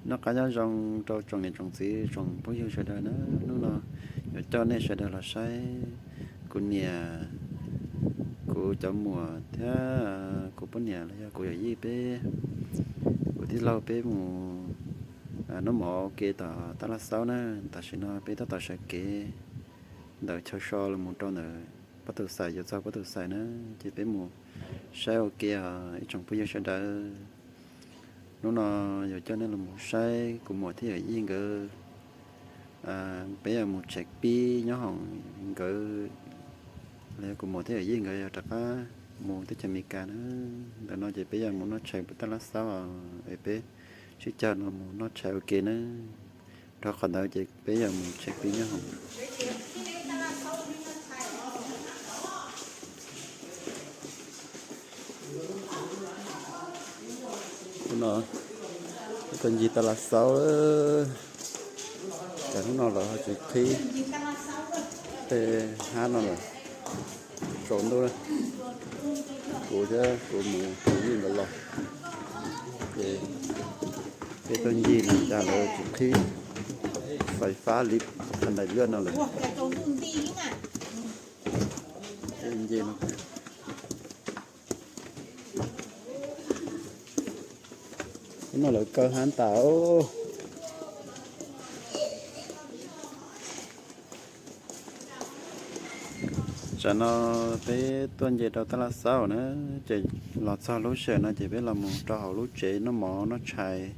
Noj qab nyob zoo rau tsoom niam tsoom txiv tsoom phooj ywg sawv daws na. Hnub no yuav coj nej sawv daws los saib kuv niam, kuv cov muam thiab kuv poj niam los yog kuv yawm yij peb, kuv tij laug peb mus noj mov ua ke tom Taj Laj Xaub na. Tam sim no peb tab tom sawv kev ntawm chaw so los mus rau ntawm pob tw xais, yuav txog pob tw xais na, ces peb mus saib ua ke os ib tsoom phooj ywg sawv daws. Hnub no yuav coj nej los mus saib kuv muam thiab yawm yij nkawd, peb yuav mus check pib nyob hoom nkawd, los yog kuv muam thiab yawm yij nkawd yuav rov qab mus teb chaws Amelikas na. Ntawm no ces peb yuav mus noj tshais pem Taj Laj Xaub os, es peb sib caw los mus noj tshais ua ke na. Rau qhov ntawd ces peb yuav mus check pib nyob hoom. Hnub no peb tuaj ncig Taj Laj Xaub, cas hnub no lawv ho tsis qhib tej hab no lawm. Tsaus ntuj, kuv thiab kuv mus kuv yij nkawd los, ces peb tuaj ncig no cas lawv tsis qhib fais fab li, a, ntais luaj no lawm. Ncig no, hnub no lawv kaw hab tas. Tsam no peb tuaj nce rau Taj Laj Xaub na, ces los txog lub sij hawm no ces peb los mus rau hauv lub tsev noj mov noj tshais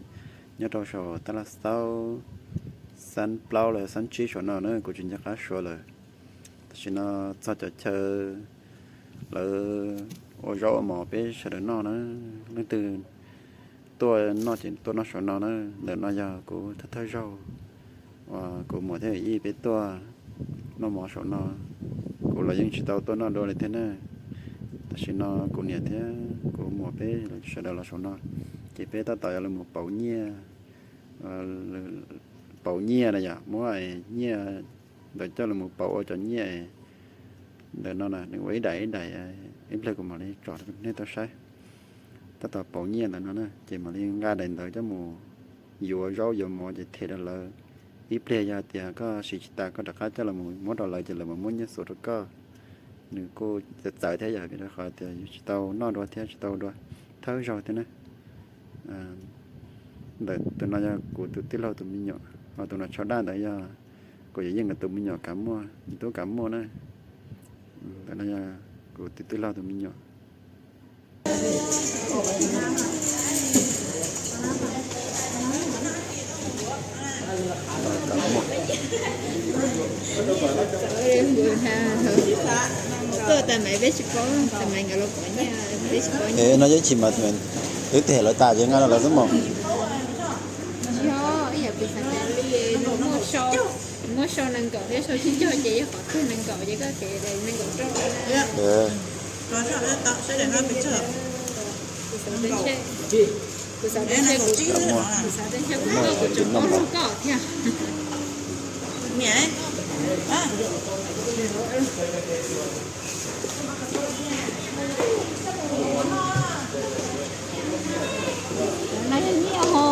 nyob rau saum Taj Laj Xaub xab plaub los xab tsib saum no na, kuv tsis nco qab suav lawm. Tam sim no txog cov chaw lawv ua zaub ua mov peb sawv daws noj na, leej twg tuaj noj ces tuaj noj saum no na. Ntawm no yog kuv thawj thawj zaug uas kuv muam thiab yawm yij peb tuaj noj mov saum no, kuv los yeej tsis tau tuaj noj dua li thiab na. Tam sim no kuv niam thiab kuv muam peb sawv daws los saum no, ces peb tab tom yuav los pauv nyiaj, pauv nyiaj na yom, muab nyiaj ntawd coj los pauv ua cov nyiaj ntawm no na, nws ua ib daim ib daim, ib pliag kuv mam li tso nej tau saib. Tab tom pauv nyiaj ntawm no na, ces mam li nqa daim ntawd coj mus yuav zaub yuav mov ces them rau lawv. Ib pliag yog tias koj siv tsis tas koj rov qab coj los muab rau lawv ces lawv mam muab nyiaj xuas rau koj. Nws kuj txawv txawv thiab yog vim rau qhov tias yus tsis tau noj dua thiab tsis tau dua thawj zaug thiab na. Ntawm tus no yog kuv tus tij laug tus me nyuam, ho tus no tsho daj ntawd yog kuv yawm yij nkawd tus me nyuam kav muag, tub kav muag na. Ntawm no yog kuv tus tij laug tus me nyuam. Tuaj tas mas peb tsis paub, tas mas nkawd los pov nyiaj peb tsis paub. No yeej tsis mas twb tias lawv tas ces nqa rau lawv xwb mos. Yog ib yam kuv xav tias muaj sau nees nkaum thiab sau tsib caug ces yog qhov twg nees nkaum ces koj tias nees nkaum rau. Kuv xav tias ntshe, kuv xav tias ntshe kuv, kuv xav tias ntshe kuv muaj kuv tseem muaj rau koj thiab. No yog nyiaj ho.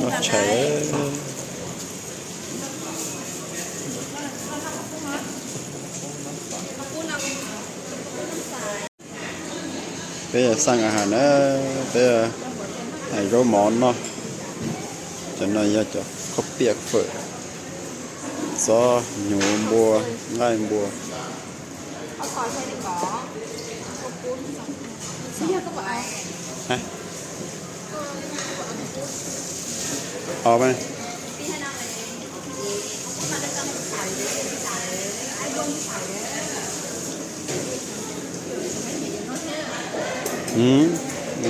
Noj tshais. Peb xaj a has na, peb hais zaub mov noj. Cov no yog cov khaub piam fawm, txob hnyuv npua, nqaij npua. Os,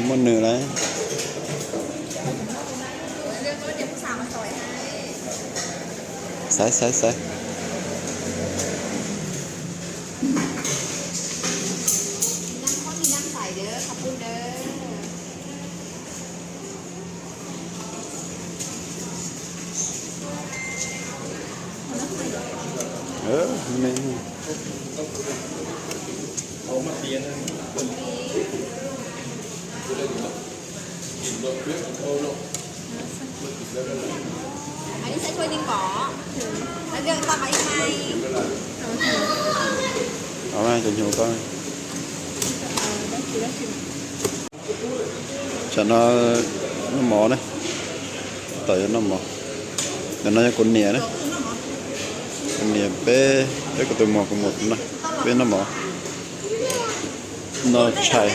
muaj nws lawm. Xaiv, xaiv, xaiv. Me. Cov nyuj ko. Tsam no noj mov na, tom yuav noj mov. Ntawm no yog kuv niam na, kuv niam peb, peb kuv tus muam kuv muam no, peb noj mov, noj tshais.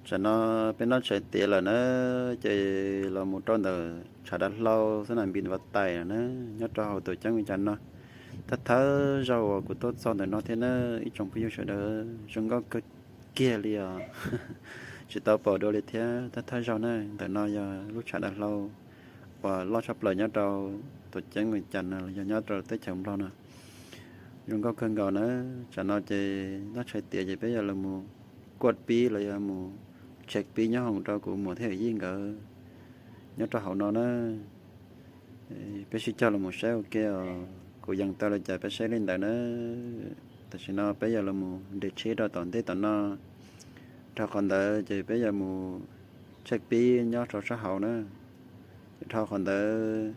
Tsam no peb noj tshais tiav lawm na, ces los mus rau ntawm tshav dav hlau xab nas npis vaj tais na, nyob rau hauv tuam ceeb Vias Cas no. Thawj thawj zaug uas kuv tuaj txog ntawm no thiab na, ib tsoom phooj ywg sawv daws, zoo nkauj kawg kiag li os. Tsis tau pom dua li thiab, thawj thawj zaug na. Ntawm no yog lub tshav dav hlau uas loj tshaj plaws nyob rau tuam ceeb Vias Cas no los yog nyob rau teb chaws Nplog no. Zoo nkauj kawg nkaus na. Tsam no ces noj tshais tiav ces peb yuav los mus kuaj pib los yog mus check pib nyoob hoom rau kuv muam thiab yij nkawd nyob rau hauv no na. Peb sib cog los mus saib ua ke os, kuv yees tau li cas peb saib li ntawd na. Tam sim no peb yuav los mus nres tsheb rau tom ntej tom no, dhau qhov ntawd ces peb yuav mus check pib nyob rau sab hauv na. Dhau qhov ntawd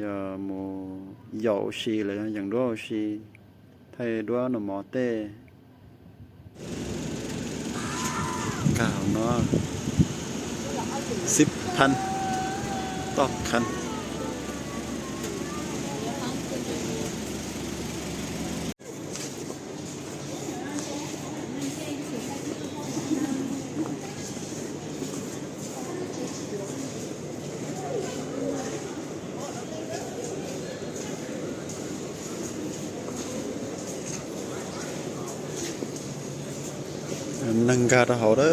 yog mus yaum ua si los yog yees duab ua si, thaij duab noj mov tej. Nkag hauv no, xib phan, toj khan. Neeg nkag rau hauv lawm.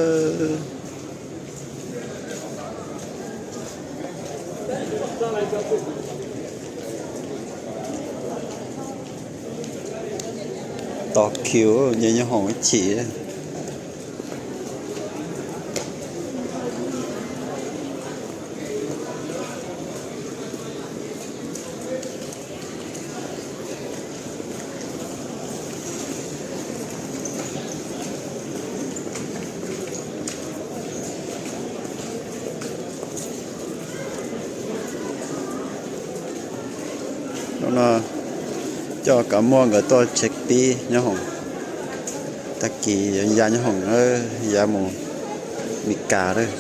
Tos kiu nce nyob hoom ib chim. Hnub no coj Kav Muaj nkawd tuaj check pib nyob hoom. Tag kis yuav ya nyob hoom, ya mus Mes Kas lawm.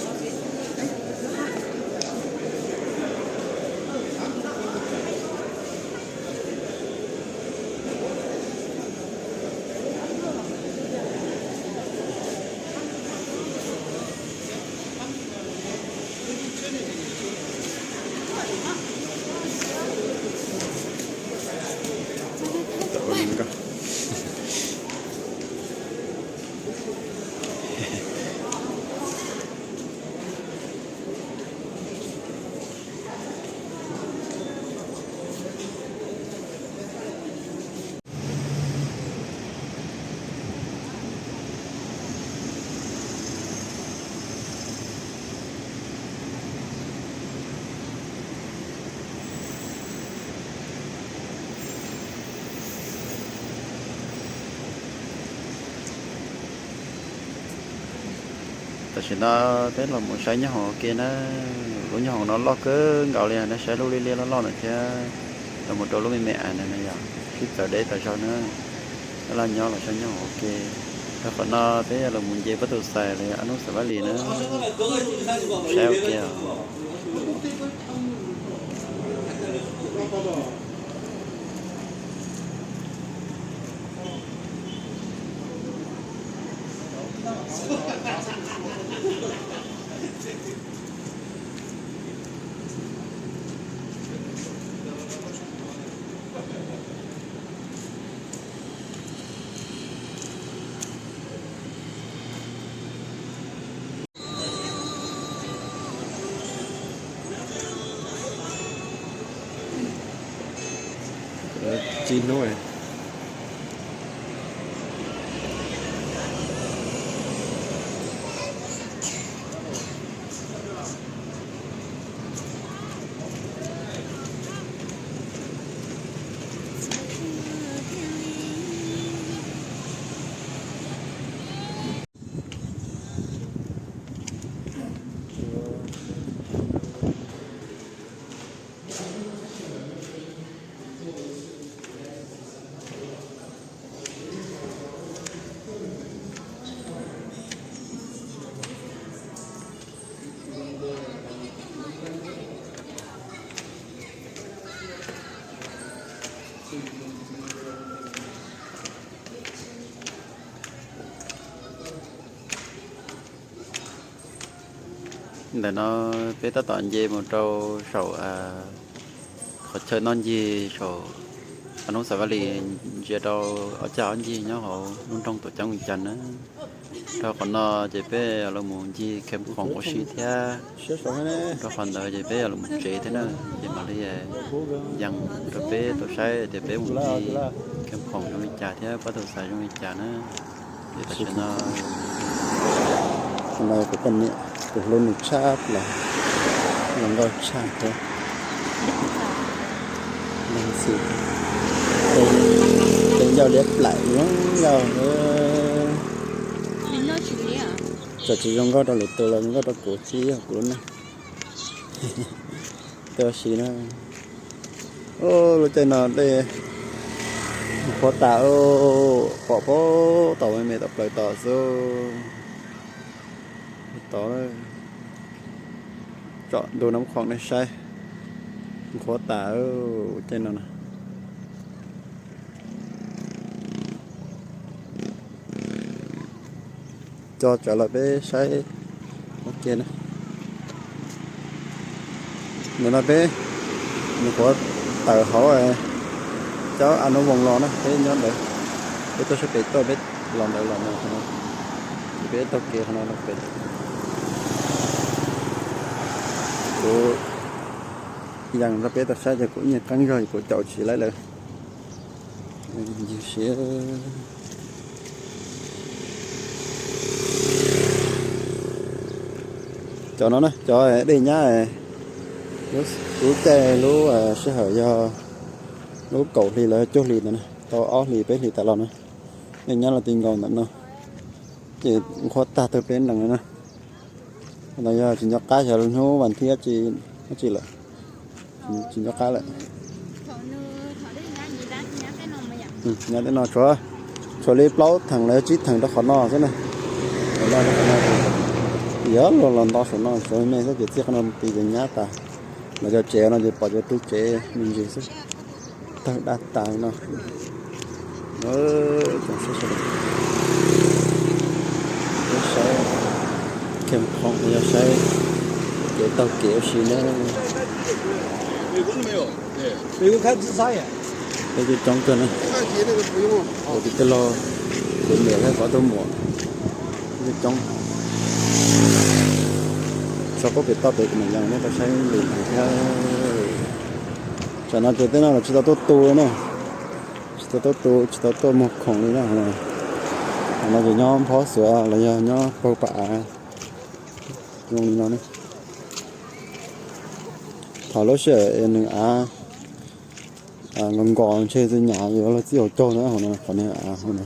Tam sim no peb los mus saib nyob hoom ua ke na. Lub nyob hoom no loj kawg nkaus li, nej saib lub liab liab loj loj no thiab, los mus rau lub me me ais no na yom, sib txawv deb tas zog na. Peb los nyob los saib nyob hoom ua ke. Rau qhov no peb yuav los mus nce pob tw xais los yog ob hnub xav vaj lis na, saib ua ke os. Tsis hnub. Ntawm no peb tab tom nce mus rau saum qhov chaw noj ncig saum hnub Xav Vaj Lis, ntsia rau ob cag ob ncig nyob hauv lub nroog Tuam Ceeb Vias Cas na. Rau qhov no ces peb yuav los mus ncig Khees Khoom ua si thiab. Rau qhov ntawd ces peb yuav los mus tsev thiab na, ces mam li yees rau peb tau saib tias peb mus ncig Khees Khoom zoo li cas thiab pab tau xav zoo li cas na. Ces tam sim no kuv poj niam, kuv hlub nws tshaj plaws, zoo nkauj tshaj thiab. Tej ncauj liab plaim zoo nkauj. Txawm tsis zoo nkauj rau lwm tus los zoo nkauj rau kuv thiab yog kuv lub neej. Tuaj si na. Lub caij no dej qhuav tas, pom pab tom me me tom plaws tom xwb. Tod tsom ntu Nab Khoom nej saib, qhuav tas caij no na. Coj tawm los peb saib ua ke na. Ntawm no peb nws qhuav tawm hauv cov a nub voos los na, peb nyob ntawd, peb tuaj sab pem tuaj peb los ntawd los no, ces peb taug kev qhov no los pem. Kuv yees rau peb tau saib ces kuv ib nyuag qeeb zog kuv caum tsis laib lawm. Ncig siab. Cov no na, cov dej nyab, lub caij lub sij hawm yog lub kaum hli los cuaj hli ntawd na, tau ob hlis peb hlis tas los na, dej nyab los ti nkaus ntawm no, ces qhuav tag tau peb nees na. Los yog tsis nco qab xyov hnub vas thib dab tsi lawm, tsis nco qab lawm. Nyab tej no tshuav, tshuav li plaub theem los yog tsib theem rau qhov no xwb na. Yog los los nto saum no, saum me xwb ces txij qhov no ti ces nyab tas. Los yog tsev no ces pom cov tub tsev me ntsis xwb. Tawg dab tas no. Saib Khees Khoom yog saib kev taug kev ua si na. Peb coob coob kawg na. Kuv tus tij laug, kuv niam thiab kuv ob tug muam coob coob. Tso pab pem toj pem kuv mam yees nej tau saib lus thiab. Tsam no ces tej no los tsis tau tuaj tu na, tsis tau tuaj tu, tsis tau tuaj muag khoom li na. Qhov no ces nyob Phob Xuav los yog nyob Pawg Pam Av zoo li no ne. Thaum lub sij hawm nws av nkos nkos ntshe txi nyam yuav luag txij hauv caug na, qhov no qhov niag av hauv no.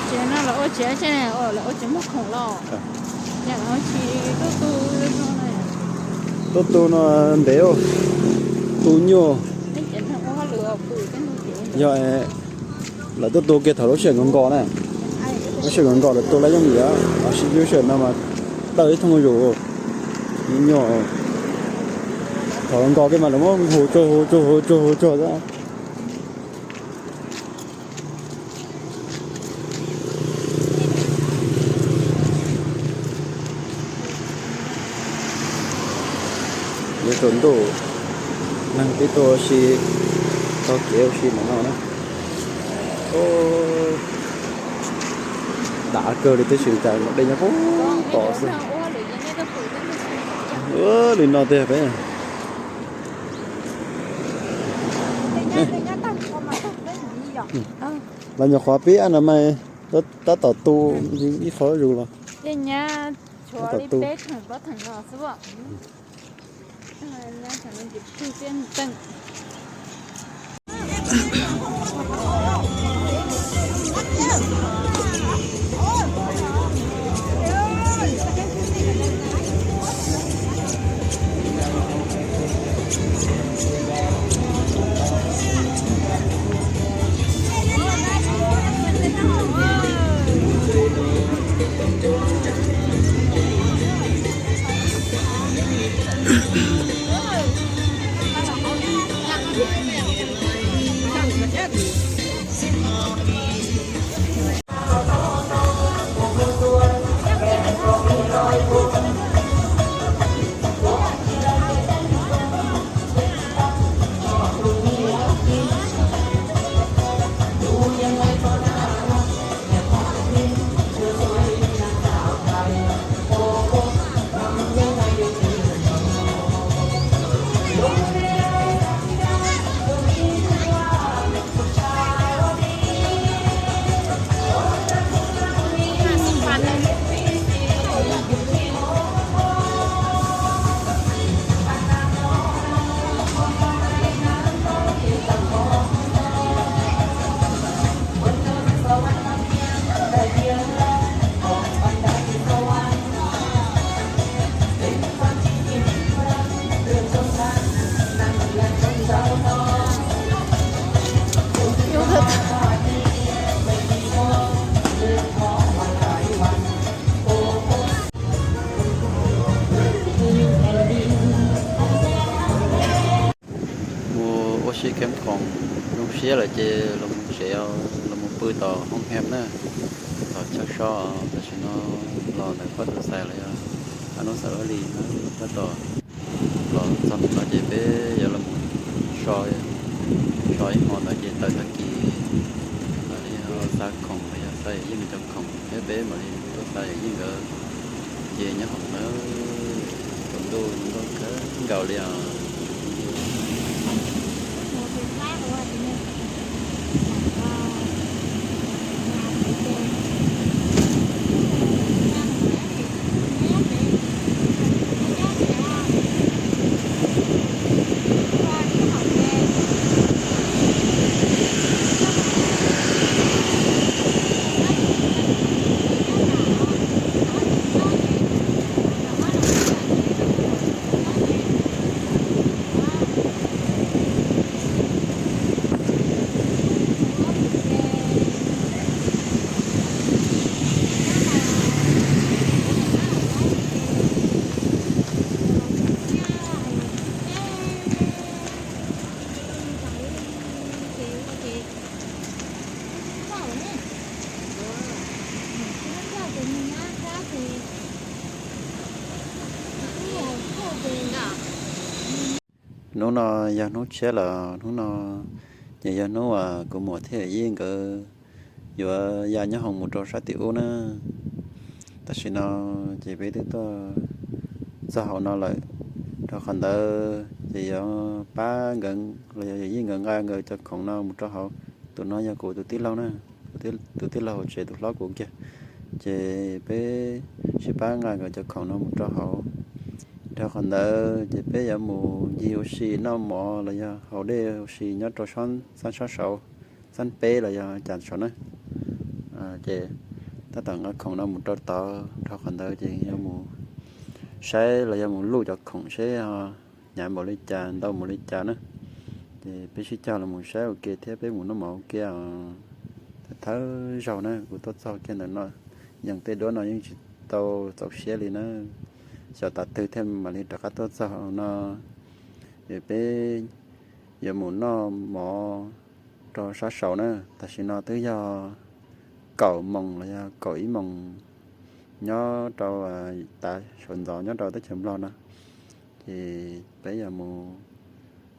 Tsev no lawv ua tsev, lawv ua tsev muag khoom los, tsis tuaj tu. Tuaj tu no ntev, tu nyuaj. Yog lawv tuaj tu kiag thaum lub sij hawm nkos nkos na, lub sij hawm nkos nkos lawv tu lawv yooj yim, lub sij hawm no mas tawg ib thooj zuj zus, nyuaj. Thaum nkos kiag mas lawv muab hu tsuag hu tsuag hu tsuag hu tsuag xwb. Yuav tsaus ntuj, neeg pib tuaj ua si, taug kev ua si ntawm no na. Dav Av kawg li, tab sis cas dej nyob puag tom xwb. Li no tiag peb. Los nyuam qhuav pib no mas tab tom tu ib qho zus los. Mus ua si kev khoom zoo siab lawm ces los mus tsev, los mus pw tom hoob hem na, tom chaw so. Tam sim no los ntawm Phob Tw Xais los yog Ab Nub Xav Vaj Lis na, tab tom los txog ntawm no ces peb yuav los mus so, so ib hmo ntawd ces tawm tag kis los yog xa khoom los yog xa yam yeej cov khoom thiab peb mam li tuaj xa yam yeej nkawd nce nyob hauv ntawd. Tus ntuj nkauj kawg nkaus li os. Hnub no yog hnub tshiab lawm, hnub no ces yog hnub uas kuv muam thiab yawm yij nkawd yuav ya nyob hoom mus rau sab tim ub na. Tam sim no ces peb twb tuaj txog hauv no lawm, rau qhov ntawd ces yuav pab nkawd los yog yawm yij nkawd nqa nkawd cov khoom no mus rau hauv. Tus no yog kuv tus tij laug na, tus tij laug hauv tsev, tus hlob kuv kiag. Ces peb sib pab nqa nkawd cov khoom no mus rau hauv. Rau qhov ntawd ces peb yuav mus ncig ua si noj mov los yog haus dej ua si nyob rau sab sab saud, sab peb los yog cas saud na. Ces tab tom nqa khoom no mus rau tod, rau qhov ntawd ces yuav mus saib los yog mus luj cov khoom seb hnyav npaum li cas, ntau npaum li cas na. Ces peb sib cog los mus saib ua ke thiab peb mus noj mov ua ke os. Thawj thawj zaug na kuv tuaj txog kiag ntawm no, yeej tej duab no yeej tsis tau txaus siab li na. Xyov tav twg thiaj mam li rov qab tuaj txog no. Es peb yuav mus noj mov rau sab saud na. Tam sim no twb yog kaum moos los yog kaum ib moos nyob rau tav saum ntxov nyob rau teb chaws Nplog no. Ces peb yuav mus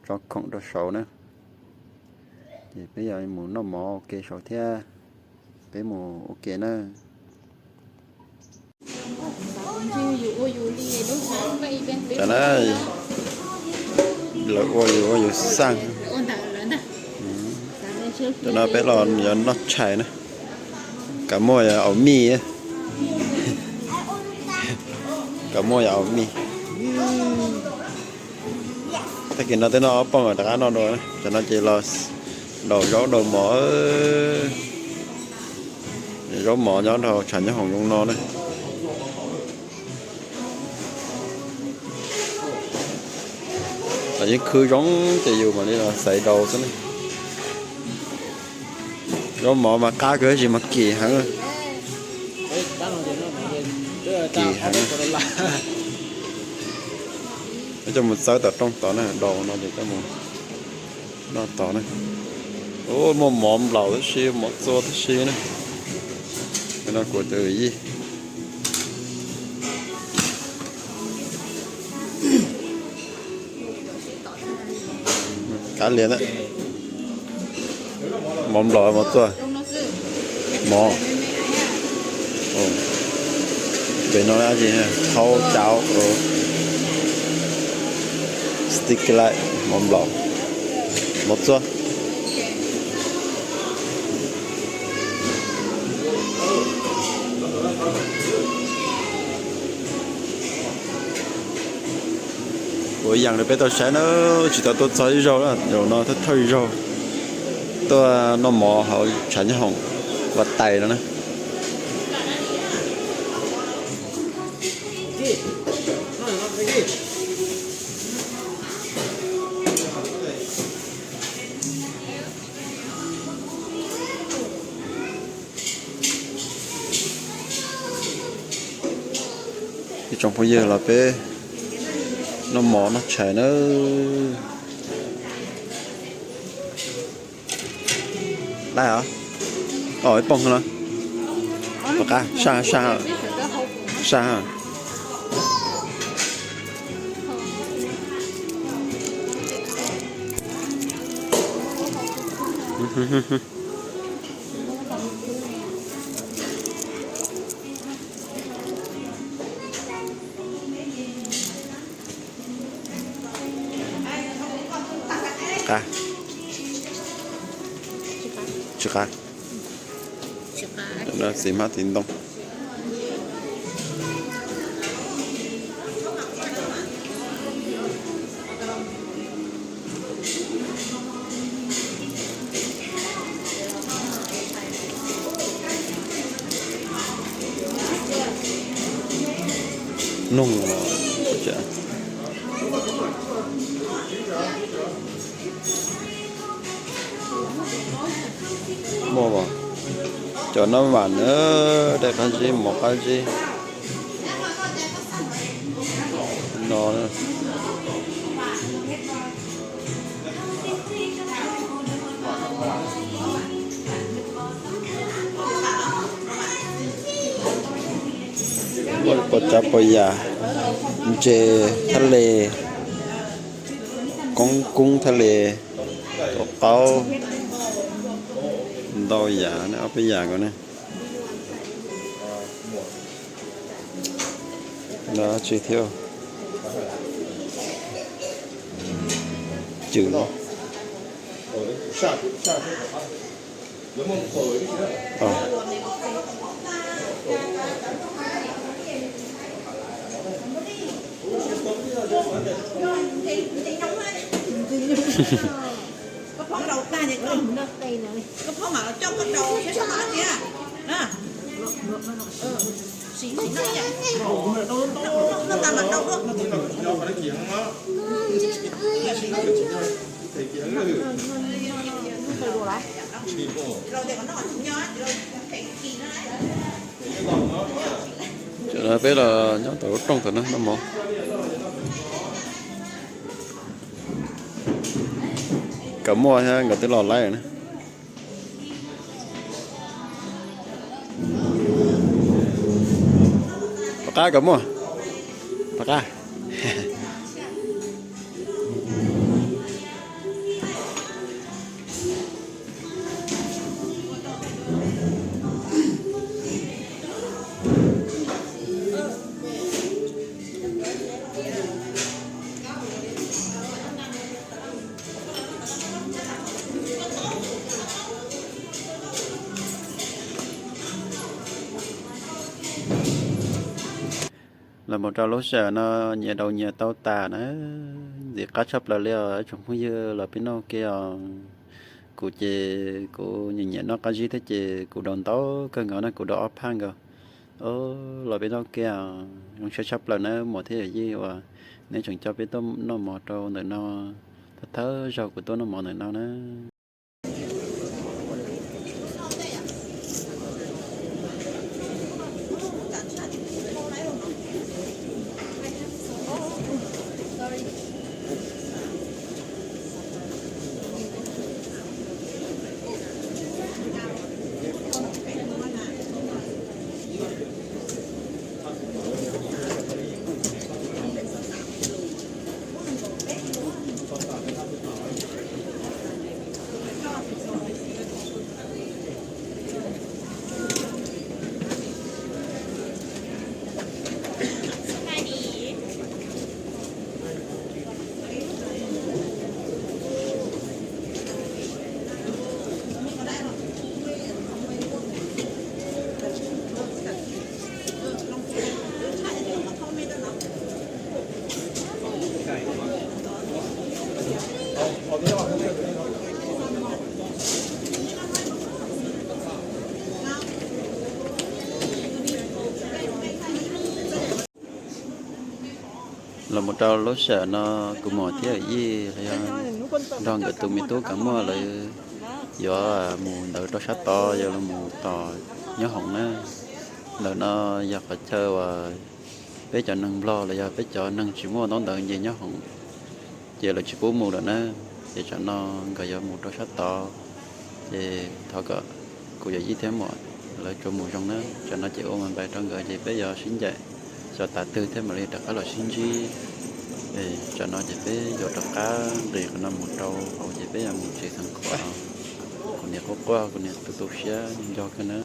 tso khoom rau saud na. Ces peb yuav mus noj mov ua ke saud thiab. Peb mus ua ke na. Cov na, lawv ua yus ua yus xaj. Cov no peb los yuav noj tshais na. Kab muaj yog aus mij, kab muaj yog aus mij. Tag kis no twb noj ob pooj rov qab noj dua. Cov no ces los daus zaub daus mov, zaub mov nyob rau tshav nyob hoom zoo no na. Los yeej khwv zoo ces yus mam li los xaiv daus xwb ne. Zaub mov mas qab kawg tab sis mas kim heev. Kim heev. Coj mus txawb tom rooj tod na, daus no ces coj mus noj tod na. Muaj mov nplaum tab si, mov txua tab si na. No kuv tus yij. Kav liam, mov nplaum mov txua, mov. Pem no thaub cauv, sticky rice, mov nplaum, mov txua. Ua yaam li peb tau saib na, tsis tau tuaj txog ib zaug, zaum no thawj thawj zaug tuaj noj mov hauv tshav nyob hoom Vaj Tais no na. Ib tsoom phooj ywg los peb noj mov noj tshais nawb. Dai os, ib pooj no. Rov qab saj, saj, saj. Qab, tsis qab. Txiv hmab txiv ntoo. Noog, muaj cov nab vam na, dai qab zib mov qab zib no. Muaj puas tsav puas yam, ntses thaj les, koob koob thaj les, qaub, ntau yam, ob peb yam nkaus ne. Tsis thiab. Cwm. Peb los nyob tom lub rooj tom no noj mov. Kawm muaj thiab nkawd twb los laib na. Rov qab kawm muaj. Rov qab. Los mus rau lub sij hawm no nyias daus nyias tau tas na, ntxim qab tshaj plaws li os tsoom phooj ywg, los peb noj ke os. Kuv ces kuv nyiam nyiam noj qab zib thiab ces kuv daus ntau kawg nkaus na, kuv daus ob phaj nkaus. Los peb noj ke os, zoo siab tshaj plaws na muam thiab yawm yij uas neb tseem coj peb tuaj noj mov rau ntawm no thawj thawj zaug kuv tuaj noj mov ntawm no na. Los mus rau lub sij hawm no kuv muam thiab yij los yog nrog nkawd tus me tub Kav Muaj lawv yuav mus ntawd rau sab tod, yuav los mus tos nyob hoom na. Ntawm no yog qhov chaw uas peb cov neeg Nplog los yog peb cov neeg tsis muaj ntaub ntawv nce nyob hoom, ces lawv tsis pub mus lawm na. Ces tsam no nkawd yuav mus rau sab tod, ces thov kom kuv yawm yij thiab muam lawv tsuas mus zoo na. Tsam no ces ua mas npais rau nkawd ces peb yuav sib ncaim, xyov tav twg thiaj mam li rov qab los sib ntsib. Tsam no ces peb yuav rov qab nqis qhov no mus rau hauv ces peb yuav mus tsev Xeev Khuam. Kuv niam quaj quaj, kuv niam tu tu siab nco kawg na.